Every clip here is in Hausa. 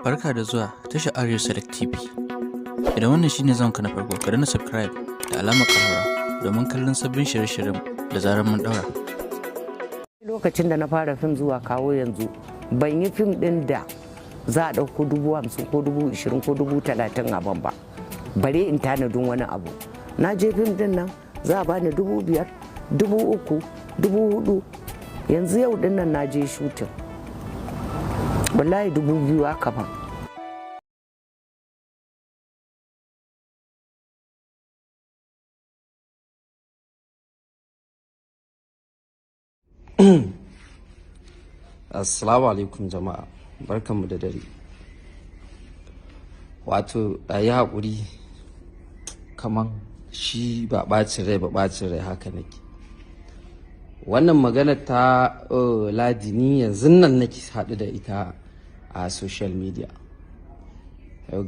Barka da zuwa tashar Arewa Select TV. Idan wannan shine zanka na farko, ka danna subscribe da alamar ƙararrawa domin kallon sabbin shirye-shiryen da zarar mun ɗaura. Lokacin da na fara fim zuwa kawo yanzu, ban yi fim din da za a ɗauko 50,000 ko 20,000 ko 30,000 a ban ba, bare in tanadin wani abu. Na je fim din nan za a bani 5,000, 3,000, 4,000. Yanzu yau din nan na je shooting, wallahi 2,000 aka ban. Assalamu alaikum jama'a, barkanmu da dare. Wato a yi haƙuri, kaman shi ba ɓacin rai ba, ɓacin rai haka nake. Wannan magana ta Ladi, ni yanzu nan nake haɗu da ita a social media.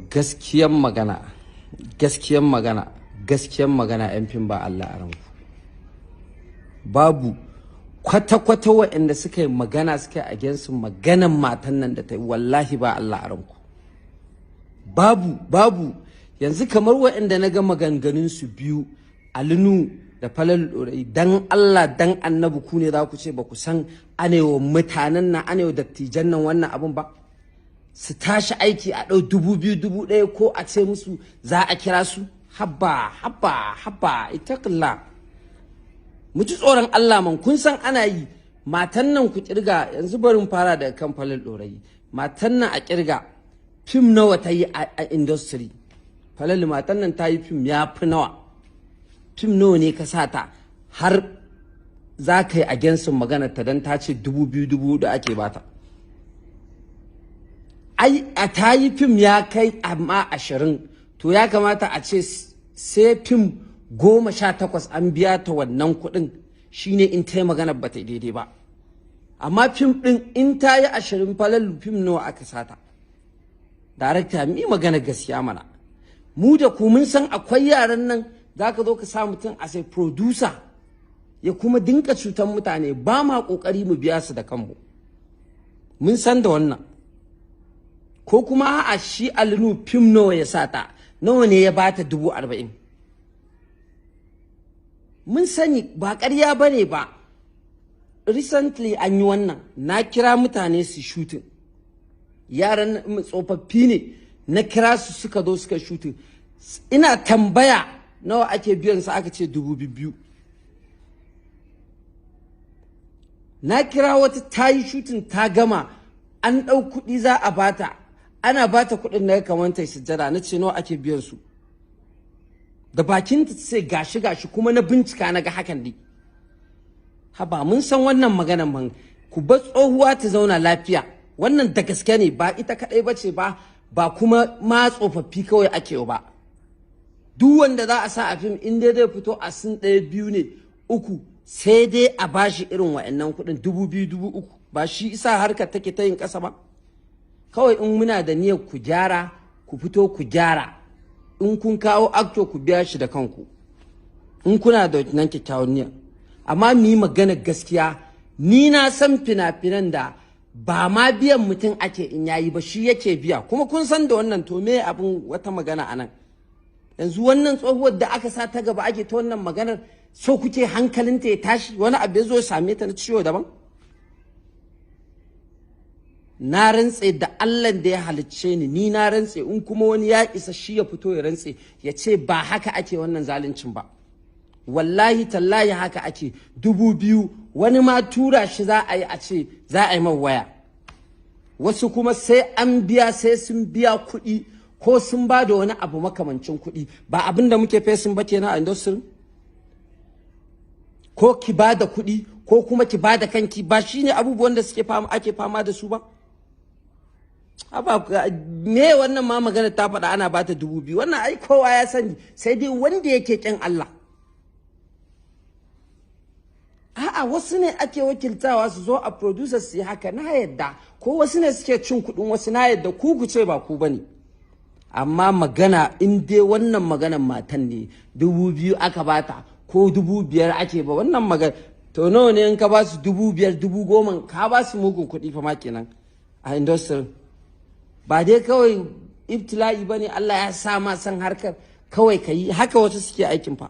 Gaskiyan magana, gaskiyan magana, gaskiyan magana, 'yan fim ba Allah a ranku. Babu kwata-kwata waɗanda suka yi magana, suka yi against maganan matan nan da ta yi, wallahi ba Allah a ranku. Babu, babu. Yanzu kamar waɗanda na ga maganganun su biyu, Alinu da Falal Ɗorayi, dan Allah dan Annabi, ku ne za ku ce ba ku san anewa mutanen nan, anewa dattijan nan wannan abun ba? Su tashi aiki a ɗau 2,000, 1,000, ko a ce musu za a kira su. Habba, habba, habba, itaqillah. Mu ji tsoron Allah man, kun san ana yi. Matan nan ku kirga, yanzu bari mu fara daga kan Falal Ɗorayi. Matan nan a kirga fim nawa ta yi a industry. Falal, matan nan ta yi fim ya fi nawa? Fim nawa ne ka sa ta har za ka yi against maganar ta don ta ce 2,000, 4,000 ake bata? Ai a ta yi fim ya kai amma 20, to ya kamata a ce sai fim 18 an biya ta wannan kuɗin, shine in ta yi magana ba ta daidai ba. Amma fim ɗin in ta yi 20, Falalu, fim nawa aka sata? Darakta, mi magana gaskiya mana. Mu da ku mun san akwai yaran nan, za ka zo ka sa mutum a sai producer ya kuma dinka cutar mutane, ba ma ƙoƙari mu biya su da kanmu. Mun san da wannan. Ko kuma a'a, shi Alinu fim nawa ya sata? Nawa ne ya bata? 40,000. Mun sani, ba ƙarya ba ne ba. Recently an yi wannan, na kira mutane su shooting, yaran tsofaffi ne, na kira su suka zo suka shooting. Ina tambaya nawa ake biyan su, aka ce 2,000. Na kira wata ta yi shooting ta gama, an ɗau kuɗi za a bata, ana bata kuɗin na kamar ta sujjada. Na ce nawa ake biyan su? Da bakin ta sai gashi gashi, kuma na bincika na ga hakan dai. Haba, mun san wannan maganan man, ku bar tsohuwa ta zauna lafiya. Wannan da gaske ne, ba ita kadai ba ce ba, ba kuma ma tsofaffi kawai ake ba. Duk wanda za a sa a fim, in dai zai fito a sun ɗaya, biyu ne, uku, sai dai a bashi irin wa'annan kuɗin, 2,000, 3,000. Ba shi isa harkar take ta yin ƙasa ba. Kawai in muna da niyyar ku gyara, ku fito ku gyara. In kun kawo acto, ku biya shi da kanku in kuna da nan kyakkyawan niyya. Amma mu yi magana gaskiya, ni na san fina-finan da ba ma biyan mutum ake in yayi ba, shi yake biya, kuma kun san da wannan. To me abin wata magana anan yanzu? Wannan tsohuwar da aka sa ta gaba ake ta wannan maganar, so kuke hankalinta ya tashi, wani abu ya zo ya same ta na ciwo daban? Na rantse da Allah da ya halicce ni, ni na rantse, in kuma wani ya isa shi ya fito ya rantse ya ce ba haka ake wannan zaluncin ba. Wallahi tallahi haka ake, 2,000. Wani ma tura shi za a yi, a ce za a yi man waya. Wasu kuma sai an biya, sai sun biya kuɗi ko sun ba da wani abu makamancin kuɗi. Ba abin da muke fesin ba kenan a industry. Ko ki ba da kuɗi ko kuma ki ba da kanki, ba shine abubuwan da suke fama, ake fama da su ba. Haba, me wannan ma magana ta faɗa ana bata 2,000? Wannan ai kowa ya sani, sai dai wanda yake ƙin Allah. A'a, wasu ne ake wakiltawa su zo a producers su yi haka, na yadda. Ko wasu ne suke cin kuɗin wasu, na yadda. Ku ku ce ba ku bane. Amma magana in dai wannan maganan matan ne, 2,000 aka bata ko 5,000 ake ba, wannan magana to nawa ne in ka ba su 5,000, 10,000, ka ba su mugun kuɗi fa ma kenan a industry. Ba dai kawai ibtila'i ba ne, Allah ya sa ma san harkar kawai ka yi haka. Wasu suke aikin fa.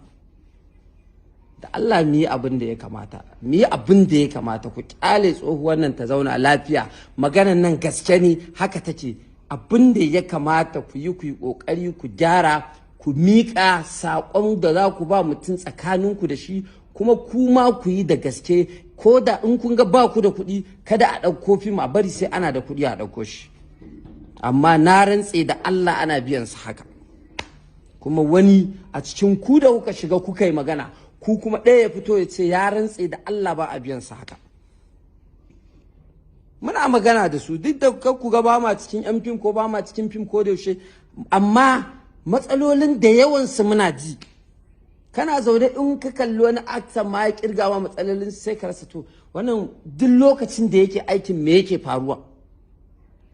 Da Allah mu yi abin da ya kamata, mu yi abin da ya kamata. Ku kyale tsohuwar nan ta zauna lafiya. Maganan nan gaske ne, haka take. Abin da ya kamata ku yi, ku yi kokari ku gyara, ku miƙa saƙon da za ku ba mutum tsakaninku da shi, kuma kuma ku yi da gaske. Ko da in kun ga ba ku da kuɗi, kada a ɗauko fim, a bari sai ana da kuɗi a ɗauko shi. Amma na rantse da Allah ana biyan su haka. Kuma wani a cikin ku da kuka shiga kuka yi magana, ku kuma ɗaya ya fito ya ce ya rantse da Allah ba a biyan su haka. Muna magana da su, duk da ku ga ba ma cikin yan fim ko ba ma cikin fim ko da yaushe, amma matsalolin da yawansu muna ji. Kana zaune, in ka kalli wani actor ma ya kirga ma matsalolin, sai ka rasa, to wannan duk lokacin da yake aikin me yake faruwa?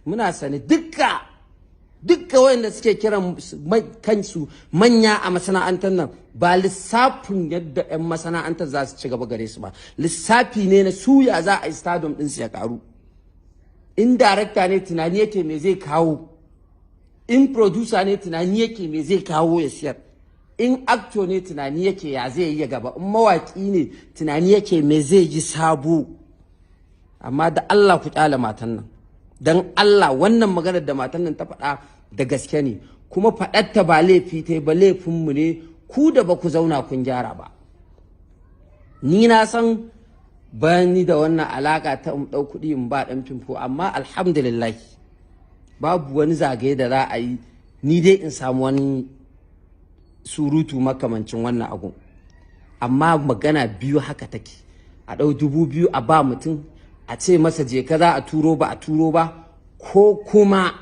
Muna sane dukka dukka wayanda suke kiran kansu manya a masana'antar nan, ba lissafin yadda 'yan masana'antar za su ci gaba gare su ba, lissafi ne na suya za a yi stardom ɗinsu ya karu. In director ne, tunani yake me zai kawo. In producer ne, tunani yake me zai kawo ya siyar. In actor ne, tunani yake ya zai yi gaba. In mawaki ne, tunani yake me zai yi sabo. Amma da Allah ku kyale matan nan, don Allah. Wannan maganar da matan nan ta faɗa da gaske ne, kuma faɗarta ba laifi ta ba, laifinmu ne ku da ba ku zauna kun gyara ba. Ni na san ba ni da wannan alaka ta in ɗau kuɗi in ba ɗan fimfo, amma alhamdulillah babu wani zagaye da za a yi ni dai in samu wani surutu makamancin wannan abu. Amma magana biyu haka take: a ɗau 2000 a ba mutum, a ce masa je ka, za a turo, ba a turo ba, ko kuma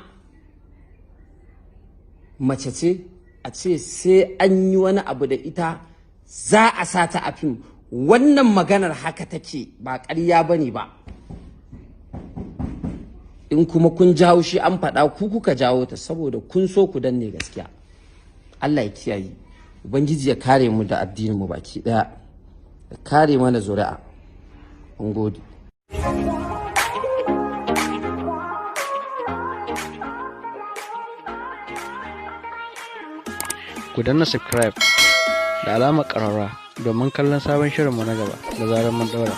mace ce a ce sai an yi wani abu da ita za a sa ta a fim. Wannan maganar haka take, ba ƙarya ba ne ba. In kuma kun jawo shi an faɗa, ku kuka jawo ta, saboda kun so ku danne gaskiya. Allah ya kiyaye, Ubangiji ya kare mu da addinin mu baki ɗaya, ya kare mana zuri'a. Mun gode. Ku danna subscribe da alamar ƙararra domin kallon sabon shirinmu na gaba da zarar mun ɗaura.